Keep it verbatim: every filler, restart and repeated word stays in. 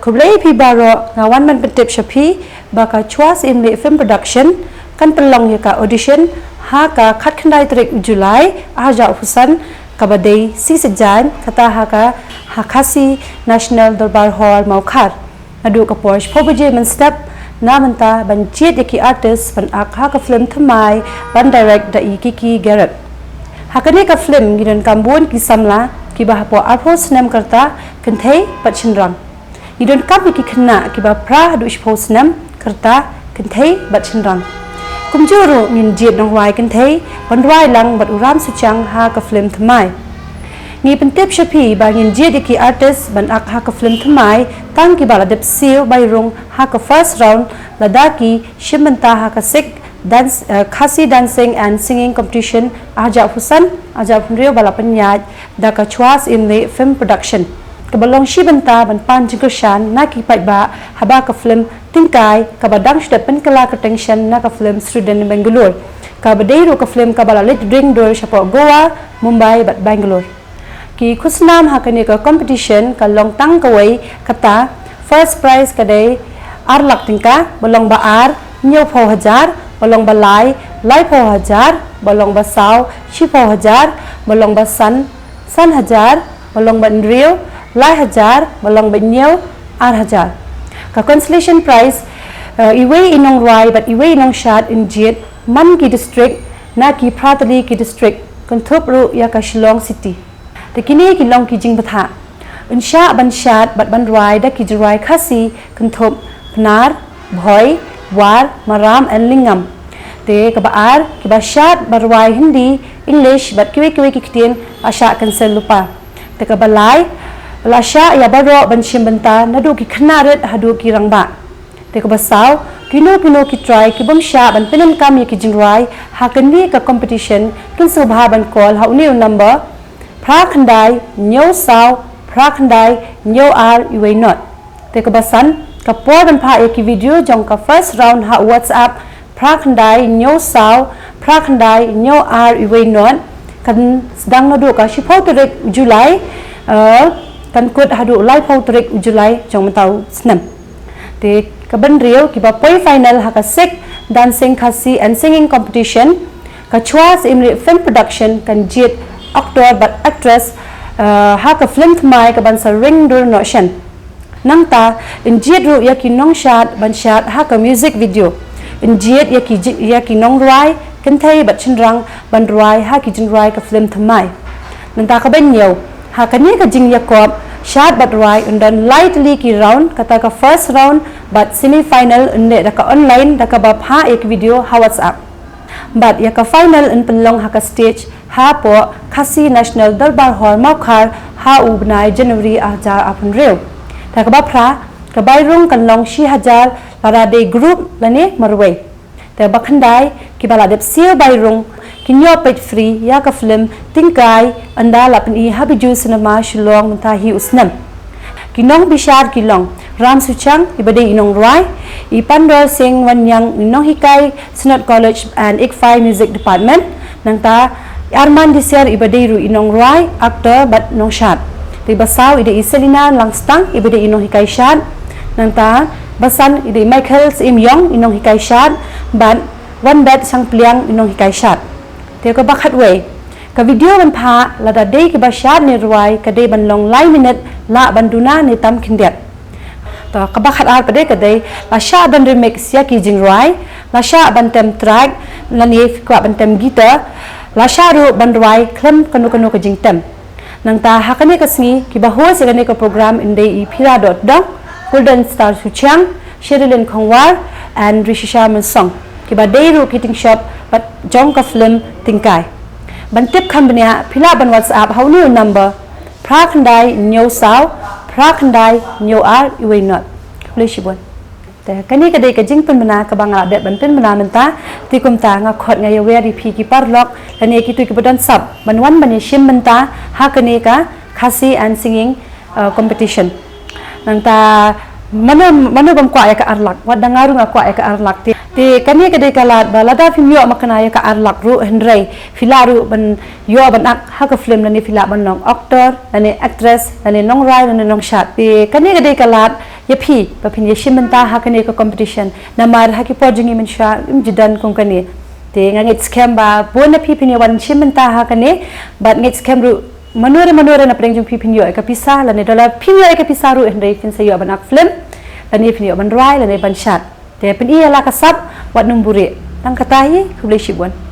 Khublei phi baroh, nga wan ban pyntip sha phi ba ka Chwa Syiemlieh Film Production kan pynlong ïa ka audition ha ka khatkhyndai tarik u July arhajar arphew san, kaba dei shi sngi Saitjaiñ, kata ha ka, ha Khasi National Dorbar Hall Mawkhar. Naduh ka por shiphew baje mynstep na mynta ban jied ïa ki artist ban ak ha ka film thymmai ban direct da i Kiki Garrett. Ha kane ka film ngi donkam bun ki samla kiba hapoh arphew snem ka rta, kynthei bad shynrang. Ngi donkam ïa ki khynnah kiba phra haduh shiphew snem ka rta, kynthei bad shynrang. Kumjuh ruh ngin jied nongrwai kynthei ban rwai lang bad u Ram Suchiang ha ka film thymmai. Ngi pyntip sha phi ba ngin jied ïa ki artist ban ak ha ka film thymmai tang kiba la dep siew bai rung ha ka first round, lada ki shim bynta ha ka sik dance, eh, Khasi Dancing and Singing Competition arhajar arphew san, arhajar arphew hynriew ba la pynïaid da ka Chwa Syiemlieh Film Production, kaba long shi bynta ban pan jingkyrshan na ki paidbah haba ka film Tyngkai kaba dang shu dep pynkylla kyrteng shen na ka film Student Bangalore, kaba dei ruh ka film kaba la leit ring dur shapoh Goa, Mumbai bad Bangalore. Ki khusnam ha kane ka competition ka long tang kawei, kata first prize ka dei ar lak tyngka, ba long ba ar, hynñiewphew hajar, ba long ba lai, laiphew hajar, ba long ba saw, shiphew hajar, ba long ba san, san hajar, ba long ba hynriew, lai hajar, ba long ba hynñiew, ar hajar. Ka consolation prize, eh, iwei i nongrwai bad iwei i nongshad yn jied man ki district na ki phra tylli ki district, kynthup ruh ïa ka Shillong City. Te kine ki long ki jingbthah. Yn shah ban shad bad ban rwai da ki jingrwai Khasi kynthup Pnar, Bhoi, War, Maram and Lyngngam. Te kaba ar, kiba shad ban rwai Hindi, English bad kiwei kiwei ki ktien la shah cancel lypa. Te kaba lai, la shah ïa baroh ban shim bynta naduh ki khynnah rit haduh ki rangbah. Te kaba saw, kino kino ki trai ki bym shah ban pyndonkam ïa ki jingrwai ha kane ka competition kin sngewbha ban call ha une u number phra khyndai hynñiew saw phra khyndai hynñiew ar iwei not. Te kaba san, ka por ban phah ïa ki video jong ka first round ha WhatsApp phra khyndai hynñiew saw phra khyndai hynñiew ar iwei not, kan sdang naduh ka shiphew tarik u July, eh, kan kut haduh laiphew tarik u July jong mynta u snem. Te kaba hynriew, kiba poi final ha ka sik Dancing Khasi and Singing Competition, ka Chwa Syiemlieh Film Production kan jied actor bad actress, eh, ha ka film thymmai kaban sa ring dur noh shen. Nangta yn jied ruh ïa ki nongshad ban shad ha ka music video. Yn jied ïa ki ji-, ïa ki nongrwai kynthei bad shynrang ban rwai ha ki jingrwai ka film thymmai. Nangta kaba hynñiew, ha kane ka jingïakop shad bad rwai yn don lai tylli ki round, kata ka first round bad semi final yn leh da ka online da kaba phah ïa ki video ha WhatsApp. Bad ïa ka final yn pynlong ha ka stage hapoh Khasi National Dorbar Hall Mawkhar ha u bnai January arhajar arphew hynriew. Te kaba phra, ka bai rung kan long shi hajar lada dei group lane marwei. Te ba khyndai, kiba la dep siew bai rung kin ïoh peit free ïa ka film Tyngkai, ynda la pyni ha Bijou Cinema Shillong mynta hi u snem. Ki nongbishar ki long Ram Suchiang, iba dei i nongrwai, i Pandor Singh Wanniang, i nonghikai Synod College and ICFAI Music Department, nangta i Arman Disiar, iba dei ruh i nongrwai, actor bad nongshad. Te ba saw i dei i Selina Langstang, iba dei i nonghikai shad, nangta ba san i dei Michael Syiem Yong, i nonghikai shad, bad Wanbet Shangpliang, i nonghikai shad. Te kaba khatwei, ka video ban phah lada dei kiba shad ne rwai ka dei ban long lai minit, lah ban duna ne tam khyndiat. To, kaba khatar pat de ka dei, la shah ban remix ïa ki jingrwai, la shah ban tem track, lane kwah ban tem guitar, la shah ruh ban rwai khlem kano kano ka jingtem. Nangta ha kane ka sngi, kiba host ïa kane ka program yn dei i Phira Dohdong, Golden Star Suchiang, Sherilyn Khongwar and Rishisha Mynsong, kiba dei ruh ki tyngshop bad jong ka film Tyngkai. Ban tip kham bniah, phi lah ban WhatsApp ha une u number phra khyndai hynñiew saw phra khyndai hynñiew ar iwei not. Khublei shibun. Te kane ka dei ka jingpynbna kaba nga la dep ban pynbna mynta. Te kumta nga khot nga ïawer ïa phi ki paralok lane kito kiba don sap ban wan ban ïashim bynta ha kane ka Khasi and Singing, uh, competition. Nangta mano, mano bym kwah ïa ka ar lak, wat da nga ruh nga kwah ïa ka ar lak. Te, te kane ka dei ka lad ba lada phim ïoh makna ïa ka ar lak ruh, hynrei phi lah ruh ban ïoh ban ak ha ka film, lane phi lah ban long actor, lane actress, lane nongrwai, lane nongshad. Te kane ka dei ka lad ïa phi ba phin ïa shim bynta ha kane ka competition. Namar ha ki por jong ngi mynshuwa ym ju don kum kane. Te nga ngeit skhem ba bun na phi phin ïa wan shim bynta ha kane, bad ngeit skhem ruh mano re mano re na pdeng jong phi phin ïoh ïa ka pisa, lane da la phim ïoh ïa ka pisa ruh hynrei phin sa ïoh ban act film, lane phin ïoh ban rwai, lane ban shad. Te pyni ïa la ka sap, wat nym buhrieh. Tang kata hi, khublei shibun.